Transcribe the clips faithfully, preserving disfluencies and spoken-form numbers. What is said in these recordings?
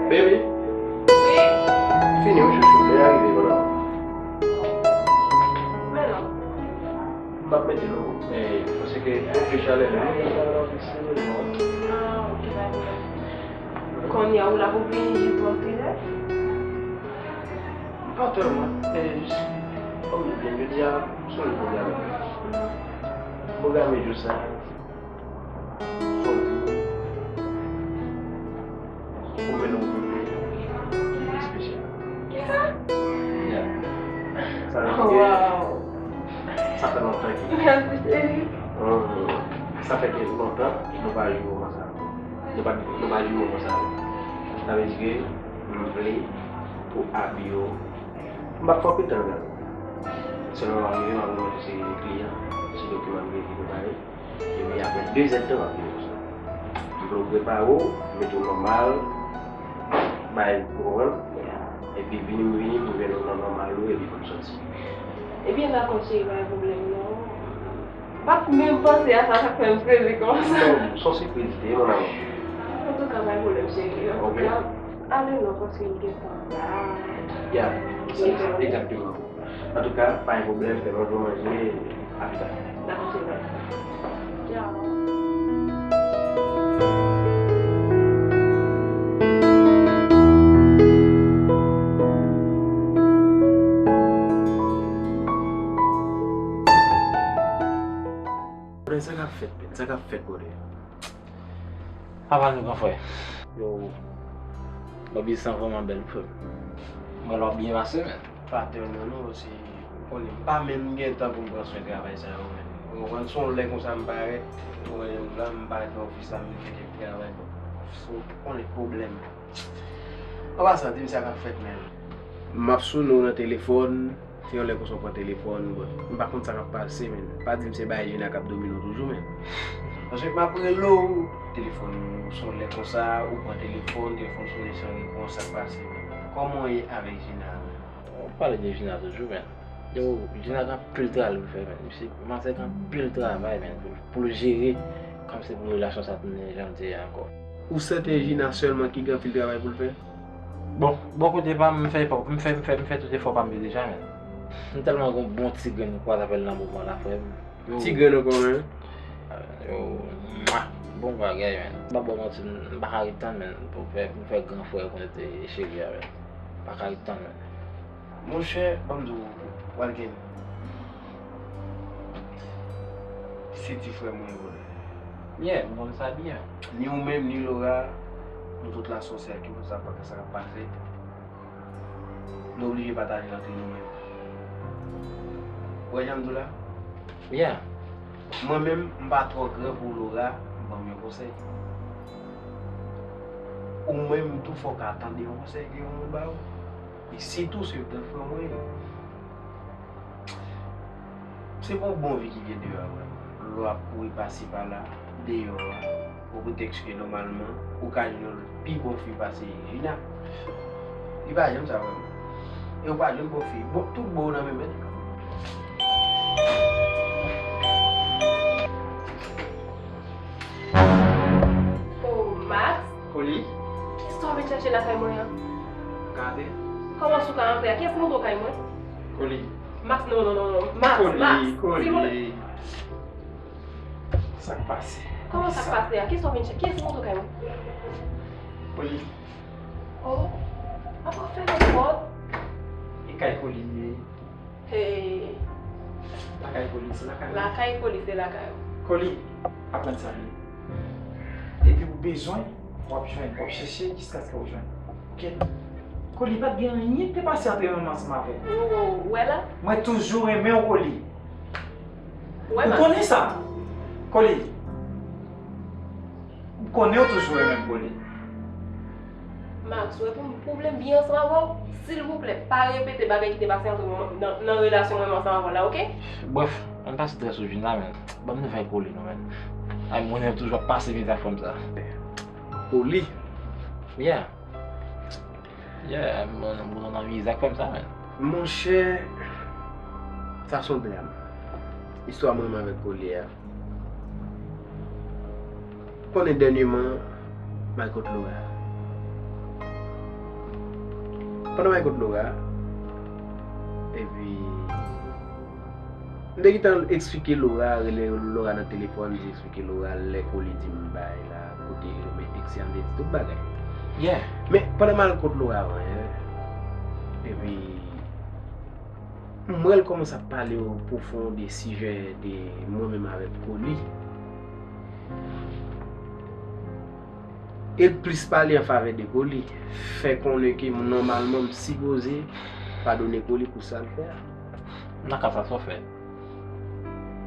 Baby, wi, fini wi chouchou, lè a rive, mon amour. Men non. M ap mete l wi, men paske poupe chalè la. Ah, ok, pa gen pwoblèm. Kounye a ou la pou vini jis nan kilè? Pa tèlman, men jis kòm li vin jodi a, m sonje pwogram. Pwogram jou sa. Fò n pou mwen nan yon kote espesyal. Kisa? Yeah. Sa vle di ke sa fè lontan ke... Mèsi, cheri. Sa fè ke lontan nou pa jwe moman sa. Nou pa, nou pa jwe moman sa. Sa vle di ke m vle pou Abio. M p ap fè anpil tan avè l. Sèlman m ap rive, m ap remèt ou se kliyan, se dokiman m gen ki prepare. Epi apre de zèdtan, m ap vini konsa. M vle w prepare w, mete w nòmal, bay, ou konprann? Epi vini, m vini, m twouve nou nan nòmal ou, epi pou n sòti. Ebyen, dakò, cheri, pa gen pwoblèm, non. M pa t menm panse a sa, sa k fè m sezi konsa. Non, se yon sipriz li te ye, mon amour. Antouka, pa gen pwoblèm, cheri. Antouka, ale non, paske m gen tan la. Ya, se egzakteman. Antouka, pa gen pwoblèm, fè manje, manje, a pita. Dakò, cheri. Tchao. Brother, sa k ap fèt, man? Sa k ap fèt, brother? Apa nou, gran frè? Yo, Bobby san vrèman bèl, frè. Mwen, l ap byen pase, man. Patènè nou, se, ou konnen, m pa menm gen tan pou m pran swen travay sa yo, man. Ou konprann, se yon lè konsa m parèt, ou konnen, m la, m parèt nan ofis la, m vin fè kèk travay, bon, se, ou konnen, pwoblèm. An pasan, di m sa k ap fèt, man. M ap swounen w nan telefòn, se yon lè konsa w pran telefòn, bon, m pa konn sa k ap pase, man. Pa di m se bagay Gina k ap domine w toujou, man. Paske m ap rele w, telefòn ou sonnen konsa, ou pran telefòn, telefòn sonnen san repons, sa k pase, man? Kòman w ye avèk Gina, man? W ap pale de Gina toujou, man. Yo, Gina gen anpil travay pou l fè, man. Misye, manzè gen anpil travay, man, pou, pou l jere, kòmsi pou relasyon sa tounen jan l te ye ankò. Ou sèten Gina sèlman ki gen anpil travay pou l fè? Bon, bò kote pa m, m fè, m fè, m fè, m fè tout efò pa m yo deja, man. M tèlman gen yon bon ti grenn, kwa t apèl, nan moman la, frè m. Yo. Ti grenn ankò, man. Yo, mwa, bon bagay, man. M pa ba w manti, m pa ka ret tann, man, pou fè, pou fè gran frè konnen te cheri a, man. M pa ka ret tann, man. Monchè, ban m di w, Walgen, se ti frè mwen yo ye. Yeah, m konn sa byen. Ni ou menm, ni Laura, nou tout la se yon sèl, ki pou sa pa sa k ap pase. Nou oblije pataje l antre nou menm. Ou wè jan m di w la? Yeah. Mwen menm, m pa twò gran pou Laura ban m yon konsèy. Ou menm tou, fò w ka tande yon konsèy ke yon moun ba ou. E sitou se gran frè mwen ye. Se pa yon bon vi ki gen deyò a, vrèman. Lè w ap kouri pase pala, deyò a, o pretèks ke nòmalman, ou ka jwenn yon pi bon fi pase Gina. Li pa janm sa, vrèman. E ou pa jwenn bon fi. Bon, tout bon nan men mèt. Oh, Max? Koli? Kisa w vin chèche lakay mwen an? Gade. Kòman si w ka antre a? Kiyès ki montre w kay mwen? Koli. Max, non, non, non, non. Max, Koli, Max, Koli. Silvouplè. Sa k pase? Kòman sa k pase a? Kisa w vin chèche? Kiyès ki montre w kay mwen? Koli. Oh, apa w fèmen pòt? E kay Koli li ye. Hey. Lakay Koli, se lakay ou. Lakay Koli, se lakay ou. Koli, aprann sa byen. Depi ou bezwen, w ap jwenn, w ap chèche jiskaske w jwenn. Oke? Koli, pa t gen anyen ki te pase ant mwen menm ansanm avè w. Ou wè la? Mwen toujou renmen w, Koli. Ou konnen sa? Koli. M konnen w toujou renmen m, Koli. Max, ou wè pou m, pou m byen ansanm avè w, silvouplè, pa repete bagay ki te pase ant mwen nan, nan relasyon mwen menm ansanm avè w la, oke? Brèf, ann pa strès sou Gina, man. Ban m nouvèl Koli non, man. Ay, mwen menm toujou ap pase miz ak fanm sa. Koli? Yeah. Yeah, mwen, mwen nan miz ak fanm sa, man. Monchè, sa se yon dram. Istwa mwen menm avèk Koli a. Konnen dènyèman, m al kot Laura. Pandan m al kot Laura, epi m te gentan eksplike Laura, rele Laura nan telefòn, m te eksplike Laura lè Koli di m bay la, kote li renmen ex li a, m te di tout bagay. Men pandan m al kot Laura avan yè, epi m wè l kòmanse ap pale o pwofon de sijè de mwen menm avèk Koli. E l plis pale an favè de Koli, fè konnen ke nòmalman m sipoze padone Koli pou sa l fè a. Nan ka sa, sa w fè?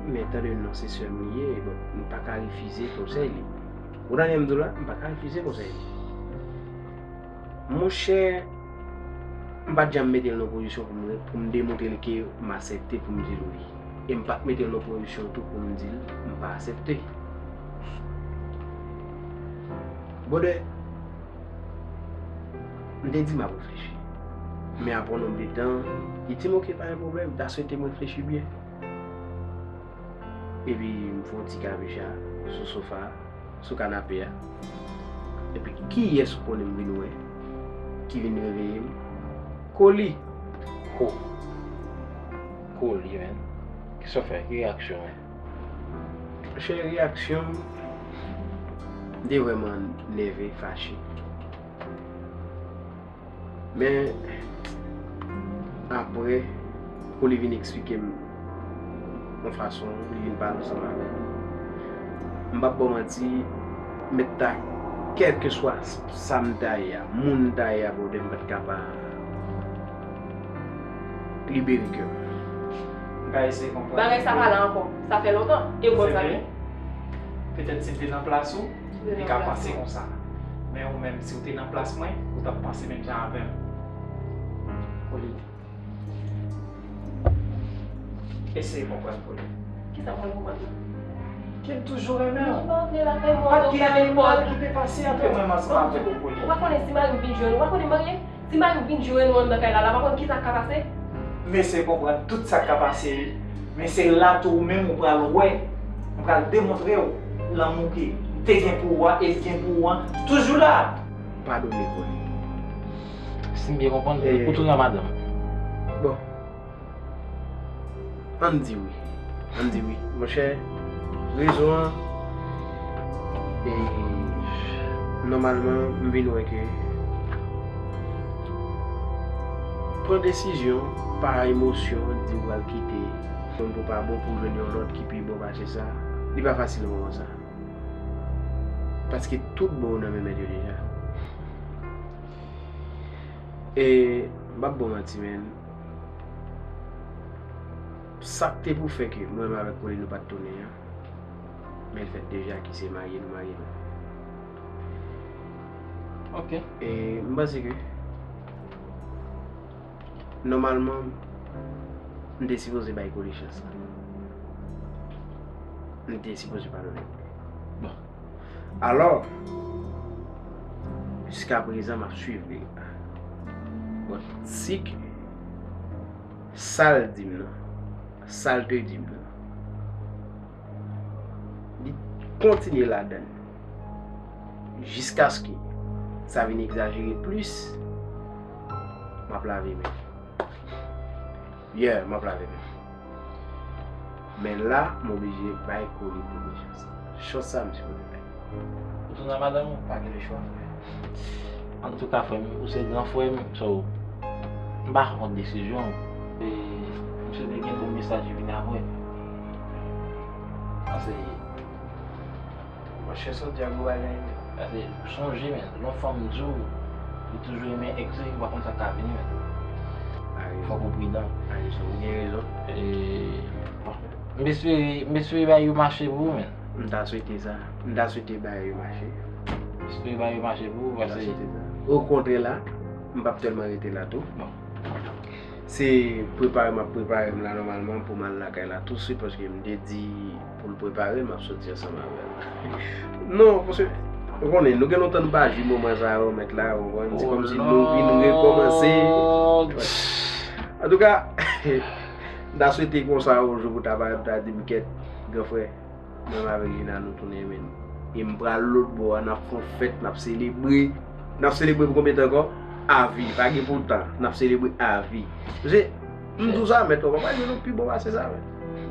Men tande non, se sè m li ye, bon, m pa ka refize konsèy li. Ou tande m di w la, m pa ka refize konsèy li. Monchè, m pa t janm mete l nan pozisyon pou m, pou m demontre l ke m aksepte pou m di l wi. E m pa t mete l nan pozisyon tou pou m di l m pa aksepte. Brother, m te di m ap reflechi. Men apre yon nonb de tan, li di m, "Oke, pa gen pwoblèm, m ta swete m reflechi byen." Epi m fè yon ti kabicha sou sofa a, sou kanape a. Epi kiyès ou konnen m vin wè ki vin reveye m? Koli. Ho. Koli, menn. Kisa w fè? Ki reyaksyon w? Monchè, reyaksyon m, m te vrèman nève, fache. Men, apre, kou li vin eksplike m yon fason, li vin pale ansanm avè m. M p ap ba w manti, m mèt ta, kèlkeswa sa m ta ye a, moun m ta ye a, brother, m pa t ka pa libere kè m. M pa eseye konprann. Bagay sa pa la ankò. Sa fè lontan. E w konn sa tou. Petèt si m te nan plas ou, li ka panse konsa. Men ou menm, si w te nan plas mwen, ou t ap panse menm jan avè m. Koli. Eseye konprann Koli. Kisa w pral konprann la? Ke m toujou renmen w. Pa t gen anyen mal ki te pase ant mwen ansanm avè w, Koli. Ou pa konnen si mari m vin jwenn ou, ou pa konnen marye? Si mari m vin jwenn ou anndan kay la, la pa konn kisa k ka pase. M eseye konprann tout sa k ka pase, wi. Men se la tou ou menm ou pral wè, m pral demontre w lanmou ke m te gen pou ou a e m gen pou ou an toujou la. Padone Koli. Si m byen konprann, ou tounen ak madanm. Bon. Ann di wi. Ann di wi. Monchè, rezon an, e, nòmalman, m vin wè ke pran desizyon pa emosyon, di w pral kite yon moun pou pa bon pou w jwenn yon lòt ki pi bon pase sa, li pa fasil moman sa. Paske tout bon yo nan men mèt yo deja. E, m p ap ba w manti, menn. Sa k te pou fè ke mwen menm avèk Koli nou pa t tounen an, men l fèt deja, ki se marye nou marye nou. Ok. E m panse ke, nòmalman, m te sipoze bay Koli chans la. M te sipoze padone Koli. Bon. Alò, jiskaprezan, m ap swiv li. Bon, si ke sa l di m nan, sa l te di m nan, li kontinye ladan l jiskaske sa vin egzajere plis, m ap lave men. Yeah, m ap lave men. Men la, m oblije bay Koli premye chans. Chans sa, m sipoze bay. Ou tounen ak madanm ou, pa gen lechwa, frè. Antouka, frè m, ou se gran frè m, so, m pa kont desizyon w. E, m swete gen yon mesaj ki vin apre. Paske Monchè, sa w di a gwo bagay, men. Paske, sonje, men, lè yon fanm di w li toujou renmen ex li, ou pa konn sa k ka vini, men. Fòk ou pridan. A rezon, ou gen rezon. E, bon. M espere, m espere bagay yo mache pou ou, men. M ta swete sa. M ta swete bagay yo mache. M espere bagay yo mache pou ou, paske. M ta swete sa. Okontrè la, m p ap tèlman rete la tou. Bon. Se prepare m ap prepare m la nòmalman pou m al lakay la touswit, paske m te di pou l prepare l, m ap soti ansanm avè l. Non, paske, ou konnen, nou gen lontan nou pa jwi moman sa yo, mèt la, ou konprann? Se kòmsi nou vin rekòmanse. Antouka, m ta swete konsa yon jou pou ta pale, pou ta di m, kèt, gran frè, mwen menm avèk Gina nou tounen, men. E m pral lòt bò a, n ap fè yon fèt, n ap selebre. N ap selebre pou konbyen tan ankò? Avi, pa gen pou tan, n ap selebre avi. Paske, m di w sa, mèt, ou pa pral jwenn yon pi bon pase sa, mèt.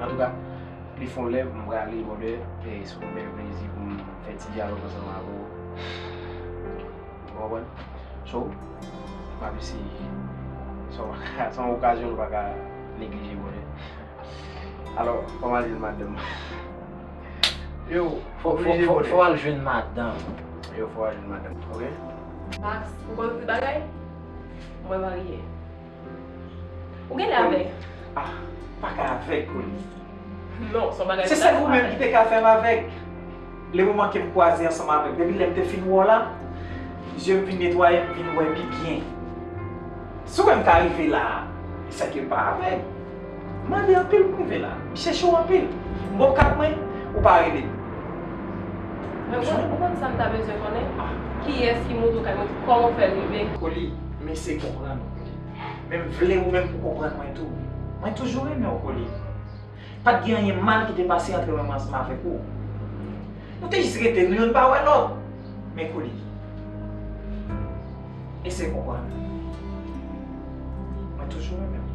Antouka, li fè yon lè, m prale, brother, e se yon bèl plezi pou m fè ti dyalòg ansanm avè w. Ou konprann? So, m ap eseye. Se yon, se yon okazyon nou pa ka neglije, brother. Alò, fò m al jwenn madanm. Yo, fò, fò, fò, fò w al jwenn madanm. Yo, fò w al jwenn madanm, ok? Max, ou konn tout bagay? Mwen marye. Ou genlè avèg. Ah, pa ka avèg, Koli. Non, se yon bagay. Se sèl ou menm ki te ka fè m avèg. Le moman ke m kwaze ansanm avèk, depi lè m te fin wè w la, zye m vin netwaye, m vin wè pi byen. Si w wè m ka rive la a, se ke m pa avèg. M mande anpil pou m rive la. M chèche w anpil. M ba w kat mwen, ou pa rele m. Men ou konn, ou konn sa m ta bezwen konnen? Ah. Kiyès ki monte w kay mwen? Kòman w fè rive? Koli, m eseye konprann ou, Koli. Men m vle ou menm pou konprann mwen tou. Mwen toujou renmen w, Koli. Pa t gen anyen mal ki te pase antre mwen menm ansanm avèk ou. Nou te jis rete, nou youn pa wè lòt. Men Koli, eseye konprann. Mwen toujou renmen w.